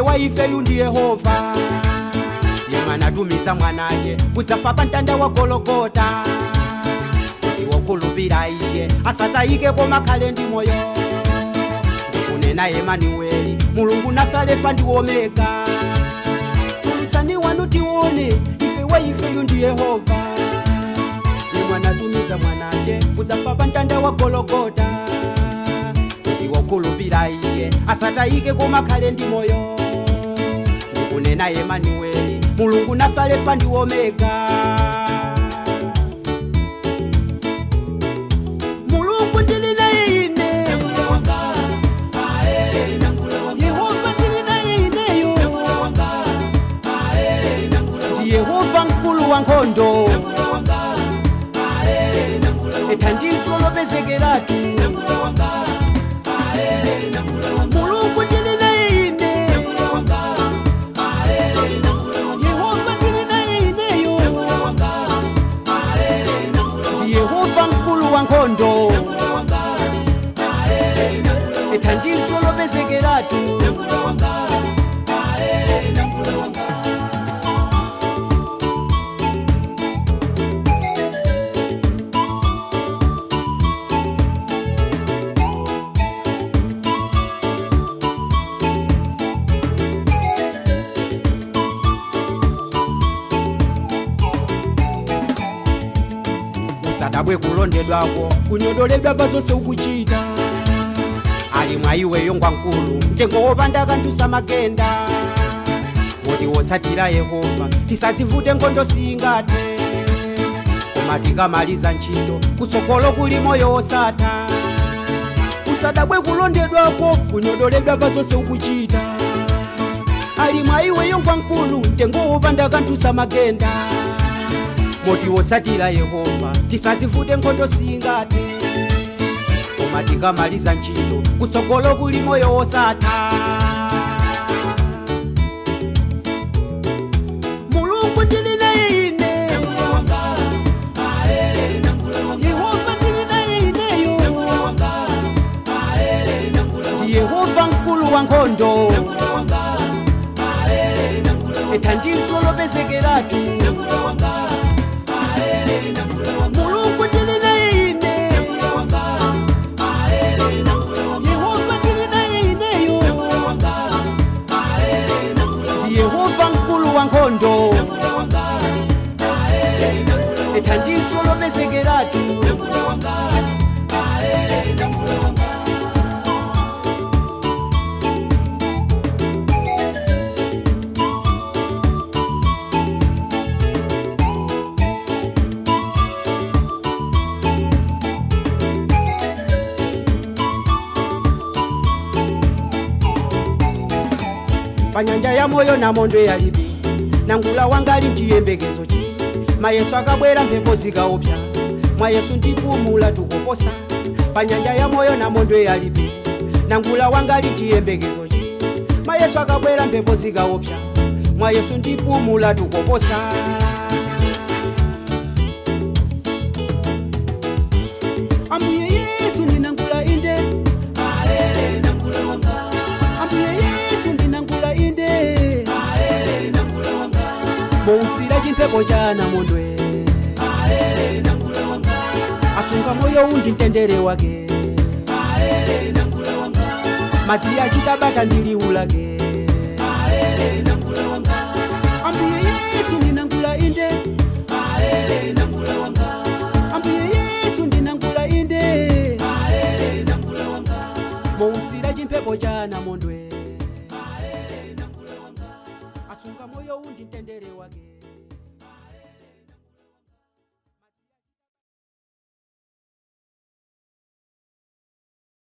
Ife wa ifeyu ndi Yehova, yemwe anatumiza mwanache kudzafa pa mtanda wa Gologota, kuti wokhulupira iye asatayike koma khale ndi moyo. Ndikunena Emanueli, Mulungu nafe, Alefa ndi Omega. Tulutsani wanu tione, ife wa ifeyu ndi Yehova, yemwe anatumiza mwanache kudzafa pa mtanda wa Gologota, kuti wokhulupira iye asatayike koma khale ndi moyo. Ndikunena Emanueli, Mulungu nafe, Alefa ndi Omega. Mulungu ndili naye ine, Yehova ndili naye ineyo, ndi Yehova mkulu wa nkhondo, thandizo lopezekeratu. Mulungu ndili naye ine, Yehova ndili naye ineyo, ndi Yehova mkulu wa nkhondo, thandizo lopezekeratu. Usadabwe kulondedwako, kunyodoledwa pa zonse ukuchita. Ali mwa iweyo ngwamkulu, mtengo wopanda kanthu samagenda. Moti wotsatira Yehova tisadzivute, nkhondo singathe, koma tikamaliza ntchito kutsogolo kuli moyo wosatha. Usadabwe kulondedwako, kunyodoledwa pa zonse ukuchita. Ali mwa iweyo ngwamkulu, mtengo wopanda kanthu samagenda. Moti wotsatira Yehova tisadzivute, nkhondo singathe, koma tikamaliza ntchito kutsogolo kuli moyo wosatha. Mulungu ndili naye ine, Yehova ndili naye ineyo, ndi Yehova mkulu wa nkhondo, thandizo lopezekeratu. Mulungu ndili naye ine, Yehova ndili naye ineyo, ndi Yehova mkulu wa nkhondo, thandizo lopezekeratu. Panyanja ya moyo namondwe yalibi, nangula wangali mchiyembekezo chi. Mayesu akabwera, mphepo zikaopsa, mwa Yesu ndipumula tukoposa. Panyanja ya moyo namondwe yalibi, nangula wangali mchiyembekezo chi. Mayesu akabwera, mphepo zikaopsa, mwa Yesu ndipumula tukoposa. Ambuye Yesu ndinangula inde, Ambuye Yesu ndinangula inde, mousira chimphepo cha namondwe, asunga moyo undi mtendere wake, madzi achitabata ndiliwu lake. Ambuye Yesu ndinangula inde, Ambuye Yesu ndinangula inde, mousira chimphepo cha namondwe, asunga moyo undi mtendere wake.